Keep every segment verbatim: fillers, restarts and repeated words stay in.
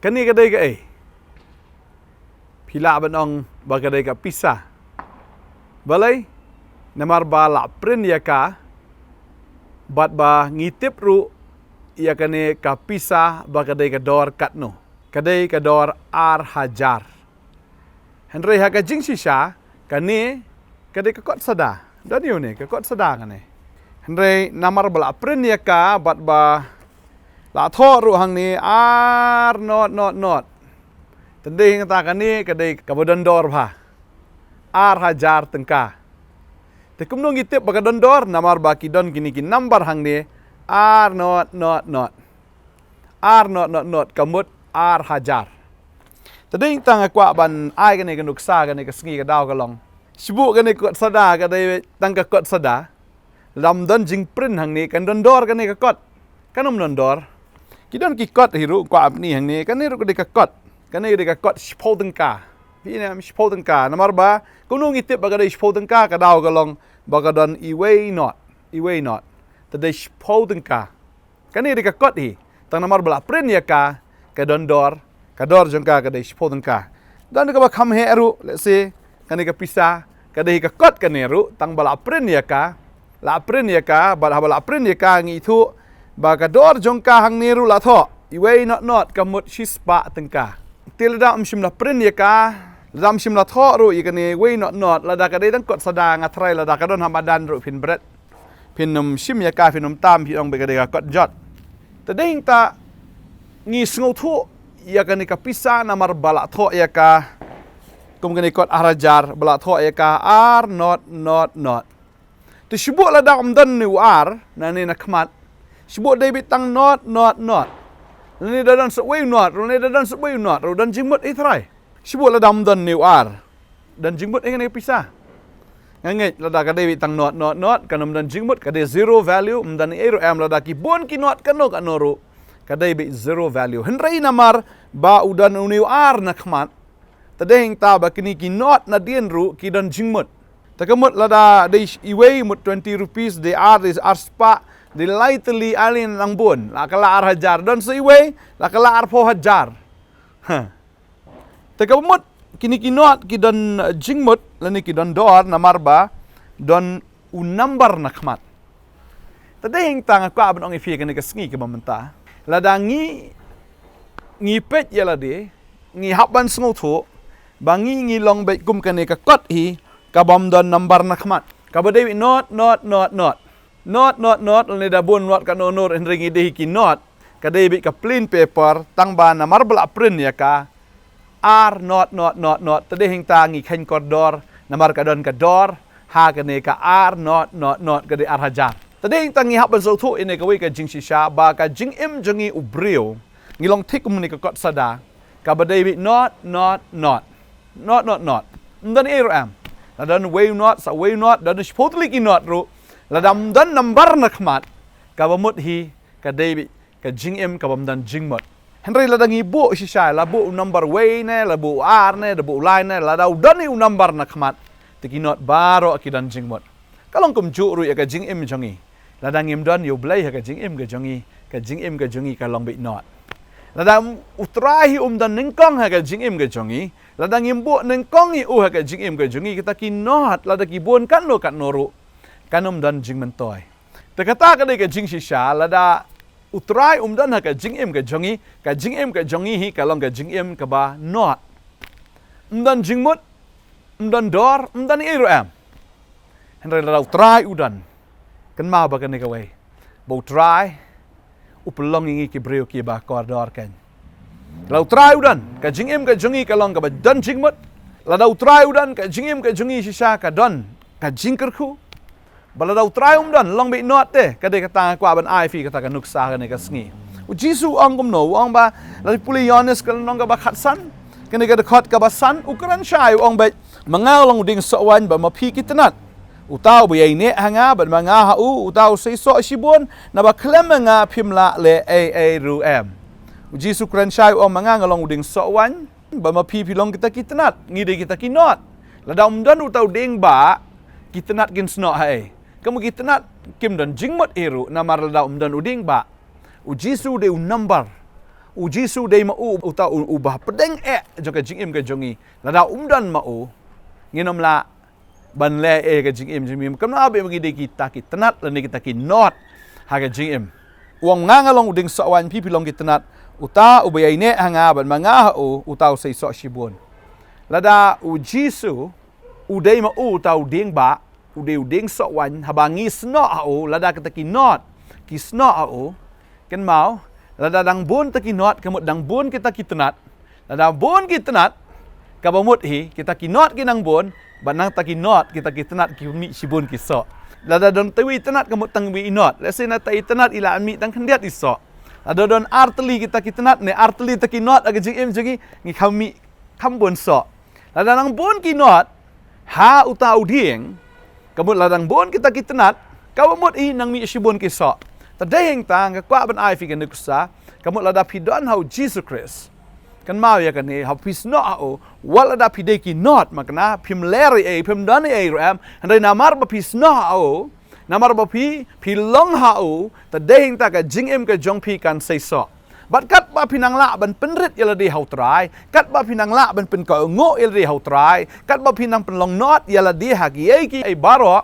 Kane ka dei kaei? Phi lah ban ong ba ka dei ka pisa. Balei? Namar ba la print ïa ka, bad ba ngi tip ruh ïa kane ka pisa ba ka dei ka dor katno. Ka dei ka dor ar hajar. Hynrei ha ka jingshisha, kane ka dei ka kot sada. Don ïa une, ka kot sada kane. Hynrei namar ba la print ïa ka, bad ba la thoh ruh hangne ar not not not. Te dei hangta kane ka dei kaba don dor bha. Ar hajar tyngka. Te kumno ngi tip ba ka don dor, namar ba ki don kine ki number hangne, ar not not not. Ar not not not, ka mut ar hajar. Te dei hangta nga kwah ban ai kane ka nuksa, kane ka sngi ka daw ka long. Shibun kane kot sada ka dei tang ka kot sada. Lada ym don jingprint hangne, kan don dor kane ka kot? Kan ym don dor. Ki don ki kot hi ruh, kwah pyni hangne, kane ruh ka dei ka kot. Kane ka dei ka kot shiphew tyngka. Phi ïohi em, shiphew tyngka. Namar ba kumno ngi tip ba ka dei shiphew tyngka, ka daw ka long ba ka don iwei not, iwei not. Te dei shiphew tyngka. Kane dei ka kot hi. Tang namar ba la print ïa ka, ka don dor, ka dor jong ka ka dei shiphew tyngka. Don kaba kham heh ruh, let's say, kane ka pisa, ka dei ka kot kane ruh, tang ba la print ïa ka, la print ïa ka, bad haba la print ïa ka ngi ithuh ba ka dor jong ka hangne ruh la thoh iwei not not, ka mut shispah tyngka. Te lada ym shym la print ïa ka, lada ym shym la thoh ruh ïa kane iwei not not, lada ka dei tang kot sada, nga tharai lada ka don ha madan ruh phin bret. Phin ym shim ïa ka, phin ym tam, phi ong ba ka dei ka kot jot. Te dei hangta ngi sngewthuh ïa kane ka pisa namar ba la thoh ïa ka kum kane kot ar hajar, ba la thoh ïa ka ar not not not. Te shibun lada ym don une u ar nangne na khmat, shibun dei beit tang not not not. Lane da don sa uwei u not, lane da don sa uwei u not, ruh don jingmut hi trai. Shibun lada ym don une u ar, don jingmut hi kane ka pisa? Nga ngeit lada ka dei beit tang not not not, kan ym don jingmut, ka dei zero value, ym don ei ruh em, lada ki bun ki not kano kano ruh, ka dei beit zero value. Hynrei namar ba u don une u ar na khmat, te dei hangta ba kine ki not nadien ruh ki don jingmut. Te ka mut lada dei iwei mut twenty rupees, dei ar, dei ar spah, dei lai tylli, ale nang bun, la ka la ar hajar, don sa iwei, la ka la arphew hajar. Ha. Te kaba mut, kine ki not ki don, eh, jingmut, lane ki don dor, namar ba don u number na khmat. Te dei hangta nga kwah ban ong ïa phi kane ka sngi kaba mynta, lada ngi, ngi peit ïa lade, ngi hap ban sngewthuh ba ngi, ngi long beit kum kane ka kot hi, kaba ym don number na khmat, kaba dei beit not not not not. Not not not, lane da bun not kano kano, hynrei ngi dei hi ki not. Ka dei beit ka plain paper, tang ba namar ba la print ïa ka ar not not not not, te dei hangta ngi kheiñ kordor, namar ka don ka dor ha kane ka ar not not not, ka dei ar hajar. Te dei hangta ngi hap ban sngewthuh ïa kane kawei ka jingshisha, ba ka jingim jong ngi u briew, ngi long thik kum kane ka kot sada, kaba dei beit not not not. Not not not. Ym don ei ruh em. Lada don uwei u not, sa uwei u not, don shiphew tylli ki not ruh, lada ym don number na khmat, kaba mut hi ka dei beit ka jingim kaba ym don jingmut. Hynrei lada ngi buh shisha, la buh u number wei ne, la buh u ar ne, la buh u lai ne, lada u don hi u number na khmat, te ki not baroh ki don jingmut. Ka long kumjuh ruh ïa ka jingim jong ngi. Lada ngim don ïa u Blei ha ka jingim ka jong ngi, ka jingim ka jong ngi ka long beit not. Lada u Trai hi um don nyngkong ha ka jingim ka jong ngi, lada ngim buh nyngkong ïa u ha ka jingim ka jong ngi, kita ki not, lada ki bun katno katno ruh, kan ym don jingmyntoi. Te kata ka dei ka jingshisha, lada u Trai um don ha ka jingim ka jong ngi, ka jingim ka jong ngi hi ka long ka jingim kaba not. Ym don jingmut, ym don dor, ym don ei ruh em. Hynrei lada u Trai u don, kynmaw ba kane kawei, ba u Trai u pynlong ïa ngi ki briew kiba kordor keiñ. Lada u Trai u don, ka jingim ka jong ngi ka long kaba don jingmut. Lada u Trai u don, ka jingim ka jong ngi shisha ka don ka jingkyrkhu. Ba lada u Trai um don, long beit not te. Ka dei kata nga kwah ban ai phi kata ka nuksa kane ka sngi. U Jisu u ong kumno, u ong ba, la pule Ïoannis ka lynnong kaba khatsan, kane ka dkhot kaba san, u kren shai u ong beit, ma nga long u dieng soh waiñ bad ma phi ki tnat. Uta uba ïaineh ha nga bad ma nga ha u, uta u seisoh shibun, naba khlem ma nga phim lah leh ei ei ruh em. U Jisu u kren shai u ong, ma nga nga long u dieng soh waiñ, bad ma phi phi long kita ki tnat, ngi dei kita ki not. Lada um don uta u dieng bah, ki tnat kin snoh ha ei? Ka mut ki tnat kim don jingmut hi ruh, namar lada um don u dieng bah. U Jisu u dei u number. U Jisu dei ma u uta u, uba pdeng eh jong ka jingim ka jong ngi. Lada um don ma u, ngin ym lah ban leh ei ka jingim jong ngi. Kumno ba ngi dei kita ki tnat lane kita ki not ha ka jingim. U ong, nga nga long u dieng soh waiñ, phi phi long ki tnat. Uta uba ïaineh ha nga bad ma nga ha u, uta u sei soh shibun. Lada u Jisu u dei ma u uta u dieng bah, u dei u dieng soh waiñ, haba ngi snoh ha u, lada kita ki not ki snoh ha u, kynmaw, lada dang bun ta ki not, ka mut dang bun kita ki tnat. Lada bun ki tnat, kaba mut hi, kita ki not ki nang bun, bad nangta ki not, kita ki tnat ki mih shibun ki soh. Lada don tawei tnat, ka mut tang wei i not. Let's say nangta i tnat i la mih tang khyndiat i soh. Lada don ar tylli kita ki tnat ne ar tylli ta ki not ha ka jingim jong ngi, ngi kham mih kham bun soh. Lada nang bun ki not ha uta u dieng, ka mut lada nang bun kita ki tnat, kaba mut hi nang mih shibun ki soh. Te dei hangta nga kwah ban ai phi ka nuksa, ka mut lada phi don ha u Jisu Khrist, kynmaw ïa kane, haba phi snoh ha u, wat lada phi dei ki not, ma kane phim leh ei ei, phim don ei ei ruh em, hynrei namar ba phi snoh ha u, namar ba phi, phi long ha u, te dei hangta ka jingim ka jong phi kan sei soh. Bad katba phi nang lah ban pynrit ïa lade ha u Trai, katba phi nang lah ban pynkohnguh ïa lade ha u Trai, katba phi nang pynlong not ïa lade ha kiei kiei baroh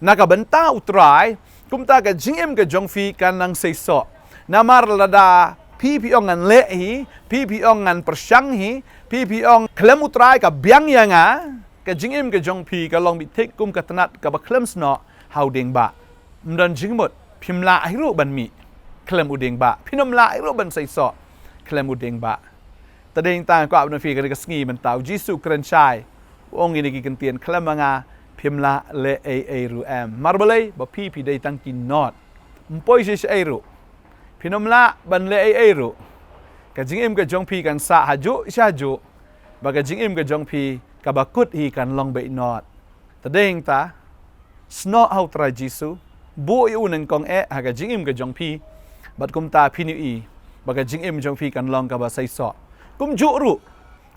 na ka bynta u Trai, kumta ka jingim ka jong phi kan nang sei soh. Namar lada phi phi ong ngan leh hi, phi phi ong ngan pyrshang hi, phi phi ong khlem u Trai ka biang ïa nga, ka jingim ka jong phi ka long beit thik kum ka tnat kaba khlem snoh ha u dieng bah. Ym don jingmut, phim lah hi ruh ban mih khlem u dieng bah, phin ym lah hi ruh ban sei soh khlem u dieng bah. Te dei hangta nga kwah ban ong ïa phi kane ka sngi mynta, u Jisu u kren shai, u ong ïa kine ki kyntien, khlem ma nga phim lah leh ei ei ruh em. Namar balei? Ba phi phi dei tang ki not. Ym poi shisha ei ruh, phin ym lah ban leh ei ei ruh. Ka jingim ka jong phi kan sah hajuh sha hajuh, bad ka jingim ka jong phi kaba kut hi kan long beit not. Te dei hangta, snoh ha u Trai Jisu, buh ïa u nyngkong eh ha ka jingim ka jong phi, bad kumta phin ïohi ba ka jingim jong phi kan long kaba sei soh. Kumjuh ruh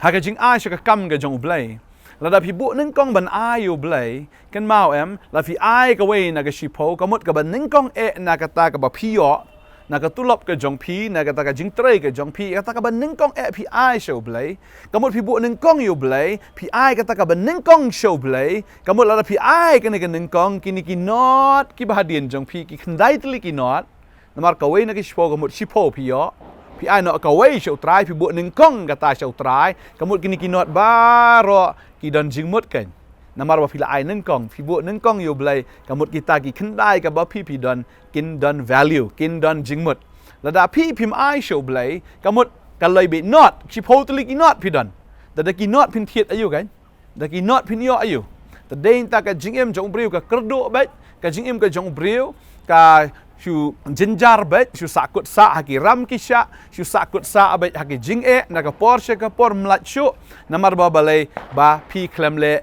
ha ka jingai sha ka kam ka jong u Blei. Lada phi buh nyngkong ban ai ïa u Blei, kynmaw em, lada phi ai kawei na ka shiphew, ka mut kaba nyngkong eh na kata kaba phi ïoh, na ka tulop ka jong phi, na kata ka jingtrei ka jong phi, kata kaba nyngkong eh phi ai sha u Blei, ka mut phi buh nyngkong ïa u Blei, phi ai kata kaba nyngkong sha u Blei, ka mut lada phi ai kane ka nyngkong, kine ki not kiba hadien jong phi, ki khyndai tylli ki not, namar kawei na ki shiphew, ka mut shiphew phi ïoh, phi ai noh kawei sha u Trai, phi buh nyngkong kata sha u Trai, ka mut kine ki not baroh ki don jingmut kein. Namar ba phi la ai nyngkong, phi buh nyngkong ïa u Blei, ka mut kita ki khyndai kaba phi phi don, kin don value, kin don jingmut. Lada phi phim ai sha u Blei, ka mut ka lei beit not, shiphew tylli ki not phi don. Te da ki not phin thied aïu kein? Da ki not phin ïoh aïu? Te dei hangta ka jingim jong u briew ka kyrduh beit, ka jingim ka jong u briew ka shu jynjar beit, shu sahkut sah ha ki ram ki shah, shu sahkut sah beit ha ki jingeh, na ka por sha ka por, ym lait shuh, namar ba balei? Ba phi khlem leh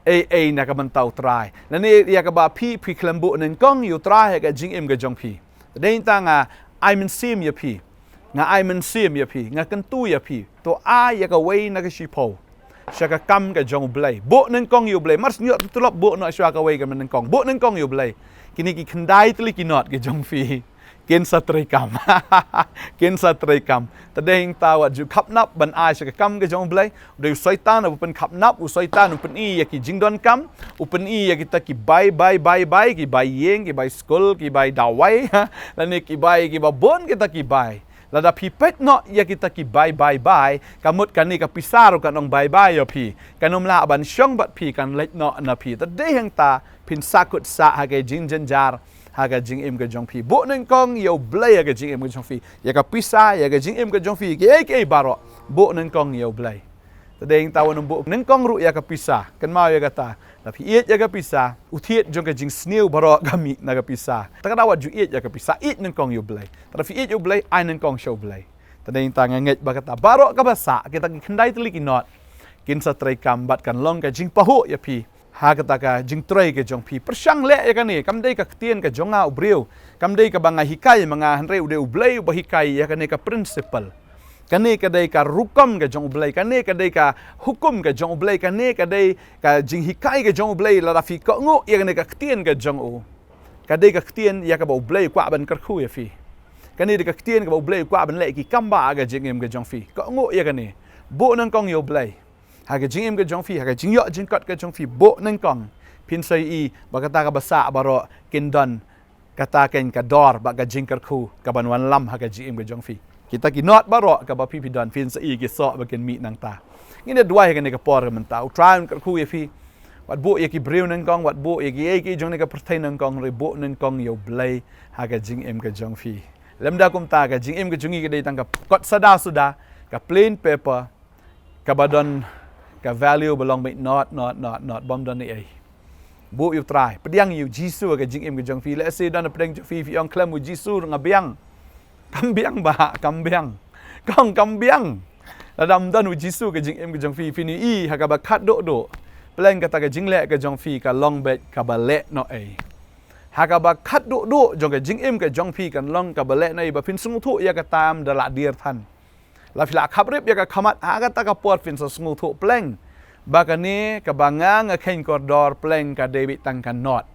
ei ei na ka bynta u Trai. Lane ïa kaba phi phi khlem buh nyngkong ïa u Trai ha ka jingim ka jong phi. Te dei hangta nga ai mynsiem ïa phi. Nga ai mynsiem ïa phi, nga kyntu ïa phi. To ai ïa kawei na ka shiphew sha ka kam ka jong u Blei. Buh nyngkong ïa u Blei. Mar shu ïoh tulop, buh noh shuwa kawei ka nyngkong. Buh nyngkong ïa u Blei. Kine ki khyndai tylli ki not ki jong phi, kin sa treikam. Kin sa treikam. Te dei hangta wat ju khapnap ban ai sha ka kam ka jong u Blei. Dei u Soitan uba pynkhapnap, u Soitan u pyni ïa ki jingdonkam, u pyni ïa kita ki bai, bai, bai, bai, ki bai ïing, ki bai skul, ki bai dawai, lane ki bai kiba bun kita ki bai. Lada phi peit noh ïa kita ki bai, bai, bai, ka mut kane ka pisa ruh kan ong bye bye ïa phi. Kan ym lah ban shong bad phi, kan leit noh na phi. Te dei hangta phin sahkut sah ha ka jingjynjar ha ka jingim ka jong phi. Buh nyngkong ïa u Blei ha ka jingim ka jong phi. Ïa ka pisa, ïa ka jingim ka jong phi, kiei kiei baroh, buh nyngkong ïa u Blei. Te dei hangta wat nym buh nyngkong ruh ïa ka pisa. Kynmaw ïa kata. Lada phi ïeit ïa ka pisa, u thied jong ka jingsniew baroh ka mih na ka pisa. Te ka daw wat ju ïeit ïa ka pisa, ïeit nyngkong ïa u Blei. Te lada phi ïeit ïa u Blei, ai nyngkong sha u Blei. Te dei hangta nga ngeit ba kata baroh kaba sah, kita ki khyndai tylli ki not, kin sa treikam bad kan long ka jingpahuh ïa phi ha kata ka jingtrei ka jong phi. Pyrshang leh ïa kane, kam dei ka ktien ka jong nga u briew, kam dei kaba nga hikai ma nga, hynrei u dei u Blei uba hikai ïa kane ka principle. Kane ka dei ka rukom ka jong u Blei, kane ka dei ka hukum ka jong u Blei, kane ka dei ka jinghikai ka jong u Blei. Lada phi kohnguh ïa kane ka ktien ka jong u, ka dei ka ktien ïa kaba u Blei u kwah ban kyrkhu ïa phi. Kane dei ka ktien kaba U Blei u kwah ban leh ïa ki kam ba ha ka jingim ka jong phi. Kohnguh ïa kane. Buh nyngkong ïa U Blei ha ka jingim ka jong phi, ha ka jingïoh jingkot ka jong phi. Buh nyngkong. Phin sa ïohi ba kata kaba sah baroh kin don kata keiñ ka dor bad ka jingkyrkhu kaban wanlam ha ka jingim ka jong phi. Kita ki not baroh kaba phi phi don, phin sa ïohi ki soh ba kin mih nangta. Ngin ïa duwai ha kane ka por mynta. U Trai un kyrkhu ïa phi. Wat buh ïa ki briew nyngkong, wat buh ïa kiei kiei jong kane ka pyrthei nyngkong, hynrei buh nyngkong ïa U Blei ha ka jingim ka jong phi. Lymda kumta ka jingim ka jong ngi ka dei tang ka kot sada suda, ka plain paper, kaba don ka value ba long beit not, not, not, not, bym don ei ei. Buh ïa U Trai, pdiang ïa U Jisu ha ka jingim ka jong phi. Lehse don napdeng jong phi phi ong, khlem U Jisu nga biang. Kam biang bah, kam biang. Ka ong kam biang. Lada ym don U Jisu ha ka jingim ka jong phi, phin ïohi ha kaba khatduh duh, pleng kata ka jingleh ka jong phi ka long beit kaba lehnohei. Ha kaba khatduh duh jong ka jingim ka jong phi kan long kaba lehnohei ba phin sngewthuh ïa kata, ym da lah dier than. La phi la khapbrip ïa ka khmat, ha kata ka por phin sa sngewthuh pleng ba kane kaba nga nga kheiñ kordor pleng ka dei beit tang ka not.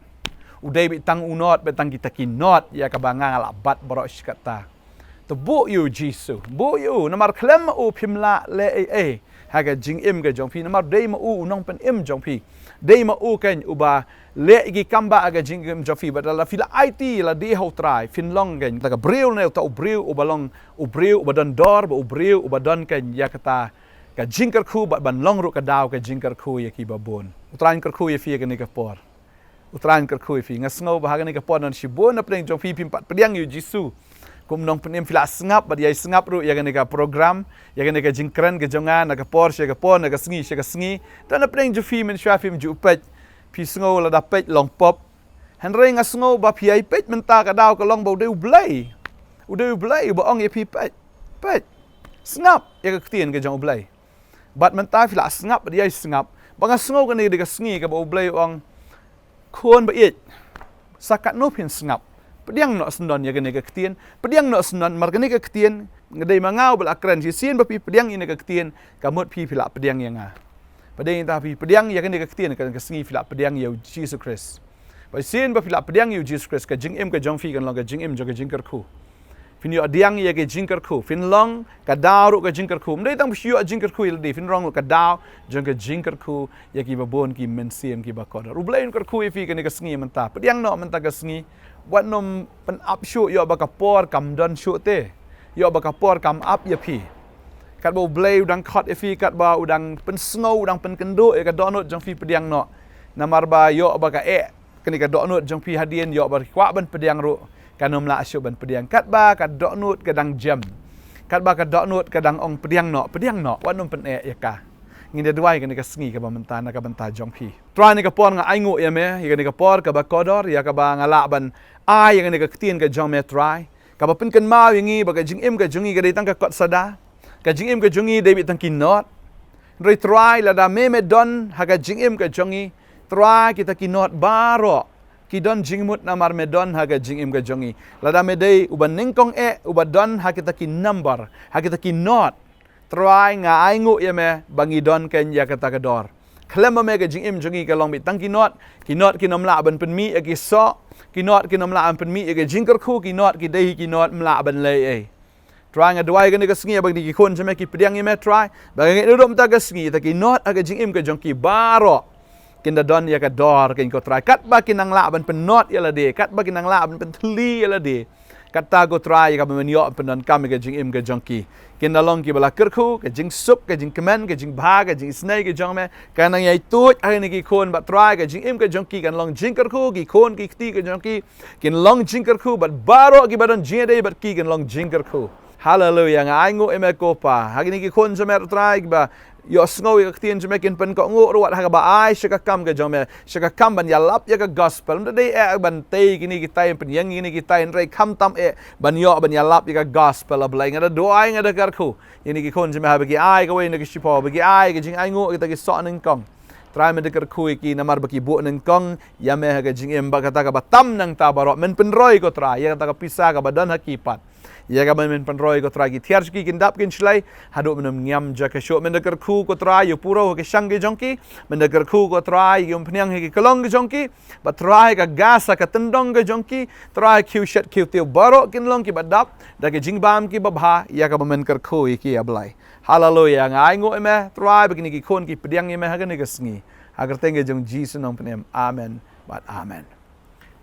U dei beit tang u not, beit tang kita ki not ïa kaba nga nga lah bat baroh shi katta. To buh ïa U Jisu, buh ïa U, namar khlem ma U phim lah leh ei ei ha ka jingim ka jong phi, namar dei ma U u nongpynim jong phi. Dei ma U keiñ uba leh ïa ki kam ba ha ka jingim jong phi. Bad lada phi la aiti lade ha U Trai, phin long keiñ uta ka briew ne uta u briew uba long u briew uba don dor, bad u briew uba don keiñ ïa kata ka jingkyrkhu, bad ban long ruh ka daw ka jingkyrkhu ïa kiba bun. U Trai un kyrkhu ïa phi ha kane ka por. U Trai un kyrkhu ïa phi. Nga sngew ba ha kane ka por don shibun napdeng jong phi phim pat pdiang ïa U Jisu kum u nongpynim. Phi la sngap bad ïai sngap ruh ïa kane ka program, ïa kane ka jingkren ka jong nga na ka por sha ka por, na ka sngi sha ka sngi. Don napdeng jong phi mynshuwa phim ju peit. Phi sngew lada peit long pop. Hynrei nga sngew ba phi ïai peit mynta, ka daw ka long ba u dei U Blei. U dei U Blei uba ong ïa phi peit. Peit. Sngap ïa ka ktien ka jong U Blei. Bad mynta phi la sngap bad ïai sngap. Ba nga sngew kane ka dei ka sngi kaba U Blei u ong, khun ba ïeit, sa katno phin sngap? Pdiang noh syndon ïa kane ka ktien. Pdiang noh syndon, namar kane ka ktien ka dei ma nga uba la kren. Shisien ba phi pdiang ïa kane ka ktien, ka mut phi phi la pdiang ïa nga. Ba dei tang phi pdiang ïa kane ka ktien, ka, ka sngi phi la pdiang ïa U Jisu Khrist. Ba shisien ba phi la pdiang ïa U Jisu Khrist, ka jingim ka jong phi kan long ka jingim jong ka jingkyrkhu. Phin ïoh pdiang ïa ka jingkyrkhu, phin long ka daw ruh ka jingkyrkhu. Ym dei tang ba shu ïoh jingkyrkhu ïa lade, phin long ruh ka daw jong ka jingkyrkhu ïa kiba bun ki mynsiem kiba kordor. U Blei un kyrkhu ïa phi kane ka sngi mynta. Pdiang noh mynta ka sngi. Wat nym pynap shuh ïoh ba ka por kam don shuh te. Ïoh ba ka por kam ap ïa phi. Katba U Blei u dang khot ïa phi, katba u dang pynsngew, u dang pynkynduh ïa ka dohnud jong phi, pdiang noh. Namar ba ïoh ba ka eh kane ka dohnud jong phi hadien, ïoh ba kwah ban pdiang ruh kan ym lah shuh ban pdiang. Katba ka dohnud ka dang jem, katba ka dohnud ka dang ong pdiang noh, pdiang noh, wat nym pyneh ïa ka. Ngin ïa duwai kane ka sngi kaba mynta na ka bynta jong phi. Trai, kane ka por nga ainguh ïa me ïa kane ka por kaba kordor, ïa kaba nga lah ban ai ïa kane ka ktien ka jong me Trai, kaba pynkynmaw ïa ngi ba ka jingim ka jong ngi ka dei tang ka kot sada. Ka jingim ka jong ngi dei beit tang ki not. Hynrei Trai, lada me me don ha ka jingim ka jong ngi, Trai, kita ki not baroh ki don jingmut namar me don ha ka jingim ka jong ngi. Lada me dei uba nyngkong eh uba don ha kita ki number, ha kita ki not, Trai, nga ainguh ïa me ba ngi don keiñ ïa kata ka dor. Khlem ma me ka jingim jong ngi ka long beit tang ki not. Ki not kin ym lah ban pynmih ïa ki soh. Ki not kin ym lah ban pynmih ïa ka jingkyrkhu. Ki not ki dei hi ki not, ym lah ban leh ei ei. Trai, nga duwai kane ka sngi ba kine ki khun jong me ki pdiang ïa me Trai, ba ka ngi ruh mynta ka sngi, ta ki not ha ka jingim ka jong ki baroh kin da don ïa ka dor keiñ ko Trai. Katba kin nang lah ban pynnot ïa lade, katba kin nang lah ban pynthylli ïa lade, kata ko Trai, ïa kaba men ïoh pyndonkam ïa ka jingim ka jong ki, kin da long kiba la kyrkhu. Ka jingsuk, ka jingkmen, ka jingbha, ka jingisynei ka jong me kan nang ïai tuid ha kine ki khun, bad Trai, ka jingim ka jong ki kan long jingkyrkhu. Ki khun ki kti ka jong ki kin long jingkyrkhu, bad baroh kiba don jingïadei bad ki kin long jingkyrkhu. Haleluia, nga ainguh ïa me ko Pa. Ha kine ki khun jong me Trai, kiba ïohsngew ïa ka ktien jong me kin pynkohnguh ruh wat ha kaba ai sha ka kam ka jong me, sha ka kam ban ïalap ïa ka gospel. Ym da dei eh ban tei kine kitai, pynïeng kine kitai, hynrei khamtam eh ban ïoh ban ïalap ïa ka gospel, ah Blei. Nga da duwai, nga da kyrkhu ïa kine ki khun jong me, haba ki ai kawei na ka shiphew, haba ki ai ka jingainguh, kita ki soh nyngkong, Trai, men da kyrkhu ïa ki namar ba ki buh nyngkong ïa me ha ka jingim, ba kata kaba tam nangta baroh men pynroi ko Trai, ïa kata ka pisa kaba don ha ki pat, Ïa kaba men pynroi ko Trai, ki thiar jong ki kin dap kin shlei haduh mynnym ngiam jaka shuh. Men da kyrkhu ko Trai ïa u puro ha ka shang ki jong ki. Men da kyrkhu ko Trai ïa ki umphniang ha ki kyllong ki jong ki. Bad Trai ka gas ha ka tyndong ki jong ki, Trai khiew shet khiew tiew baroh kin long kiba dap da ka jingbam kiba bha ïa kaba men kyrkhu ïa ki, ïa Blei. Haleluya. Nga ainguh ïa me Trai ba kine ki khun ki pdiang ïa me ha kane ka sngi. Ha ka kyrteng ka jong Jisu nongpynim. Amen bad amen.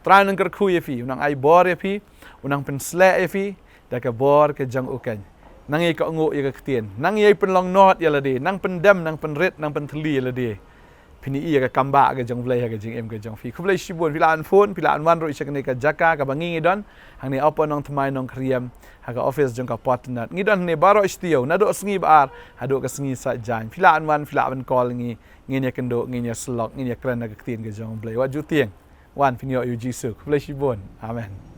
Trai u nang kyrkhu ïa phi, u nang ai bor ïa phi, u nang pynsleh ïa phi da ka bor ka jong u keiñ. Nang ïai kohnguh ïa ka ktien, nang ïai pynlong noh ïa lade, nang pyndem, nang pynrit, nang pynthylli ïa lade. Phin ïohi ïa ka kam bah ka jong U Blei ha ka jingim ka jong phi. Khublei shibun. Phi lah ban phone, phi lah ban wan ruh sha kane ka jaka kaba ngi ngi don hangne hapoh Nongthymmai Nongkhriem, ha ka office jong ka Potnat. Ngi don hangne baroh shi taïew, naduh sngi ba ar haduh ka sngi Saitjaiñ. Phi lah ban wan, phi lah ban call ngi, ngin ïakynduh, ngin ïasyllok, ngin ïakren ha ka ktien ka jong U Blei. Wat ju tieng, wan phin ïoh ïa U Jisu. Khublei shibun. Amen.